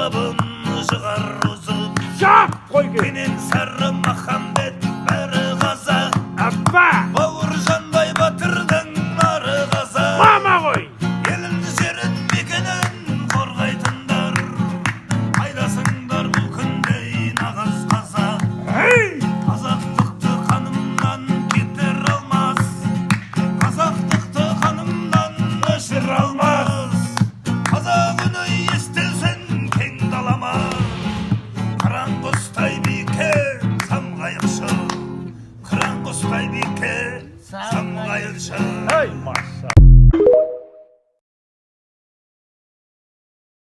Талабын жығар озып. Жап қойке. Кенесары, Махамбет, бәрі қазақ. Аппа. Бауыржанбай батырдың нары қазақ. Мама ғой. Елін, жерін, мекенін қорғайтындар. Қайдасыңдар бұл күндей нағыз қазақ? Ей! Қазақтықты қанымнан кетір алмас, қазақтықты қанымнан өшіре алмас. Қазақ үні естілсін кең далама. Қыран құстай биікке самғайықшы, қыран құстай биікке самғайықшы. Ей, маша.